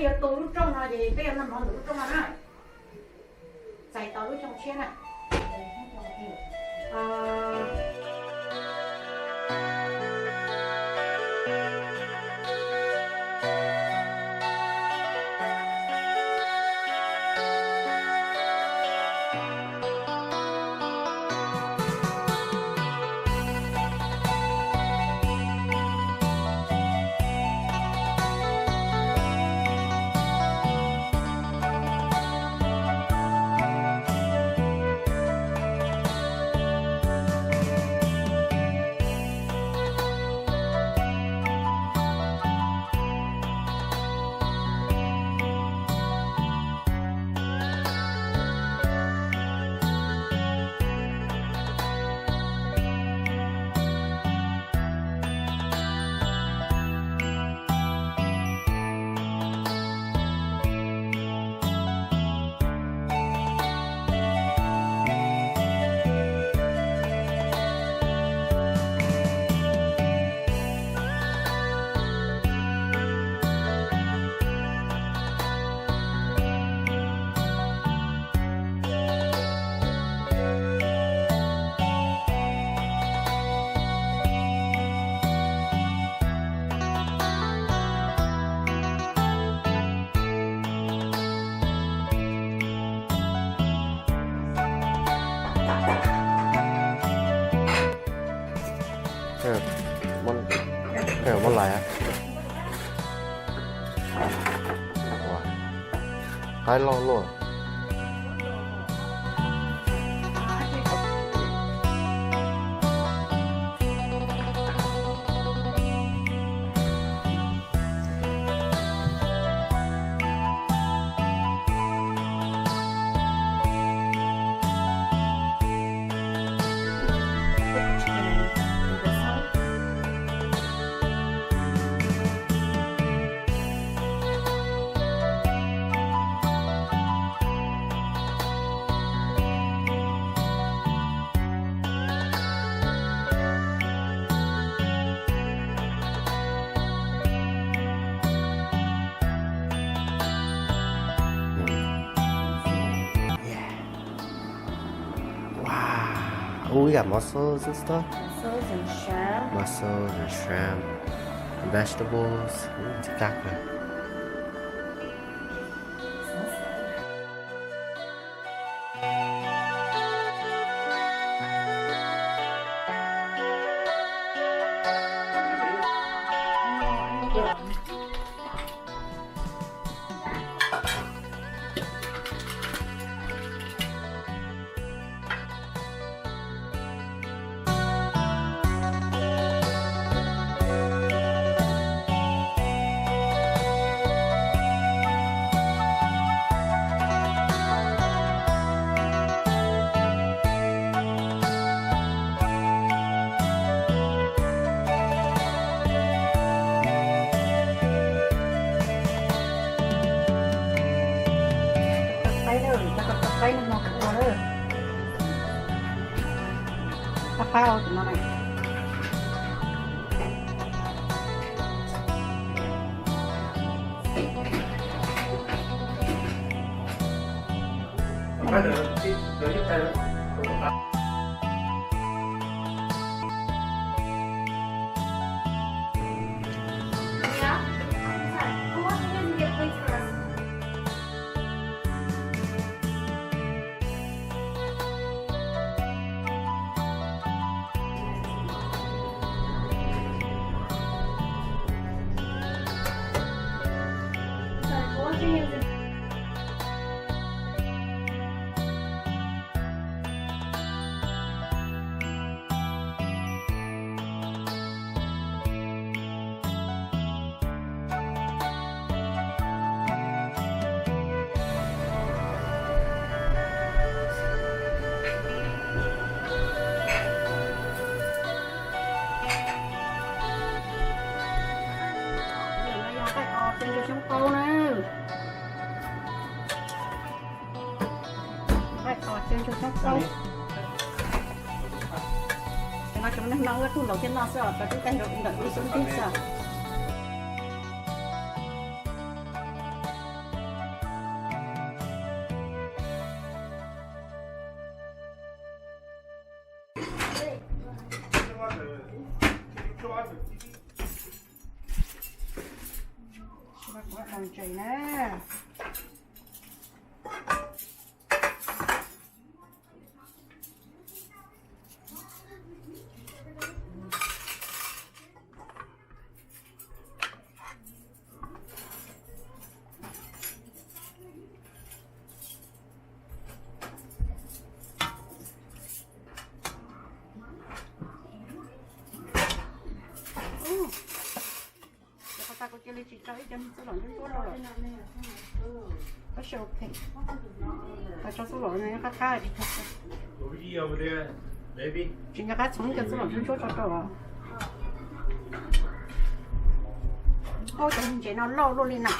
Yog tu lub rooj no ces peb yuav noj mov ntawm lub rooj no na. Txais tau lub xyoo tshiab na. Muab lais, qaib loj luaj. Wow, ua ib yam mov xub xwb xwb. Mov xub and shrimp. Mov xub and shrimp. Vegetables. Ntxim qab kawg. Qaib na, cov qaib no ua na. Qaib, qaib ua tus no na. Qaib tos cw ntsuag xyoob qaub. Cov no cov neeg no wb tug laus thiaj noj xwb os, cov tub tag ntawm wb xwb tiag xwb. Ntses na. Ua, cov qhov tas kuv cia li tsis tso ib co txuj lom ntsuab ntsuab rau lawm. Tab sis ok, tau tso txuj lom no qab qab tsis tau. Tsis nco qab txhoov ib co txuj lom ntsuab ntsuab tso rau. Ua cov ntses no loj luaj li na.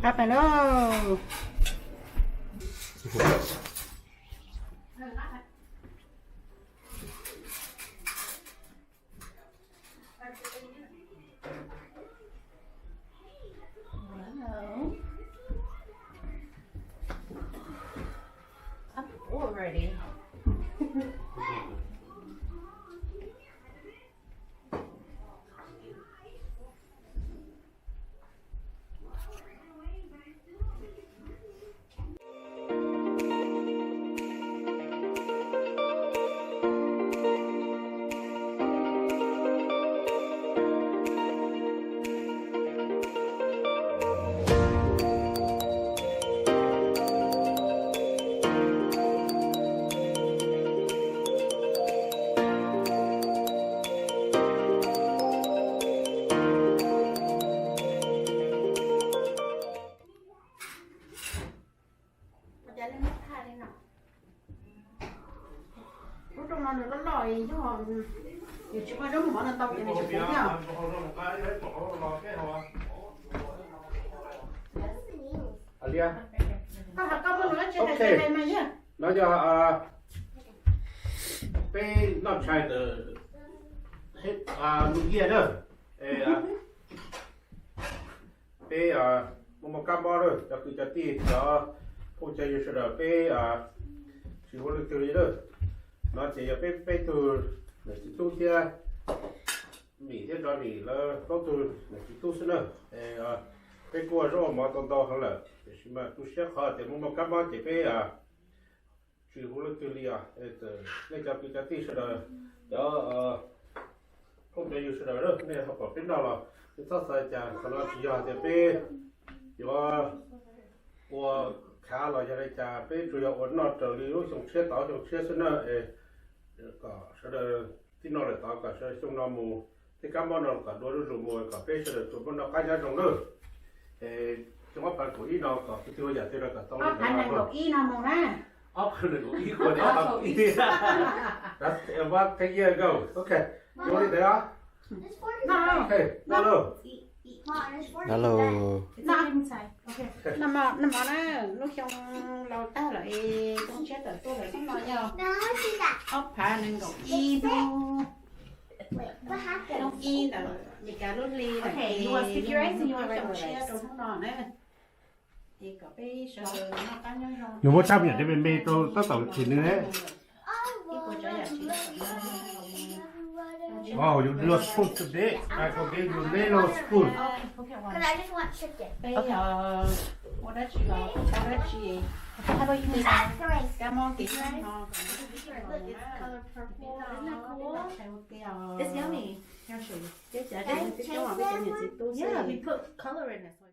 Qab pais lauj. Wow. I'm full already. Lub rooj no nws loj loj, yog yus tsis muaj zaub mov no ntau ces nws tsis puv thiab. Koj hais koj muaj lus dab tsi hais mas yog. No yog peb noj tshais ntawm New Year na. Peb muaj muaj kab mob na, cov kwv cov tij, cov phooj cov ywg sawv daws, peb tsis ua leej twg li na. No ces yog peb peb tug niam txiv tub thiab, Mim thiab Johnny lawv plaub tug niam txiv tub xwb na. Peb kuj ua zaub ua mov tau ntau heev lawm, tiam sis mas tu siab qhov tias muaj muaj kab mob ces peb tsis hu leej twg li os. Nej cov kwv cov tij sawv daws, cov phooj cov ywg sawv daws, nej ho pom peb noj los nej txhob xav cas, qhov no tsis yog tias peb yuav ua khav los yog li cas, peb tsuas yog ua noj raws li lub xyoo tshiab tod xyoo tshiab xwb na. Kom sawv daws tib noj lawm tod kom sawv daws xyoo no mus, tej kab mob no kom dua zuj zus mus, kom peb sawv daws tsuas muaj noj qab nyob zoo na. Xyoo ob phav kaum ib no kom kwv tij ua yam twg los kom tau li ntawd. Ob phav nees nkaum ib no mus na. Ob phav nees nkaum ib, ua li ob phav kaum ib. That's one ten year ago. Ok, ua li ntawd os. Hello. Hello. Noj mov na, lub xyoo laus tag lawm es xyoo tshiab tawm tuaj lawm xyoo no yog ob phav nees nkaum ib hnub. Hnub ib ntawm Meskas lub hli lawm es yog xyoo tshiab rau hnub no na. Es kom peb sawv daws noj qab nyob zoo. Nws muaj tsab yam li me me rau tab tom chim nws. Ib puas tsav yam tsis. Oh, you do a spoon today. I forget your little spoon. Peb yog ua dab tsi los ua dab tsi. Kab mob kev no. It's yummy. Peb cov niam txiv tub xwb. Yeah, we put color in this one.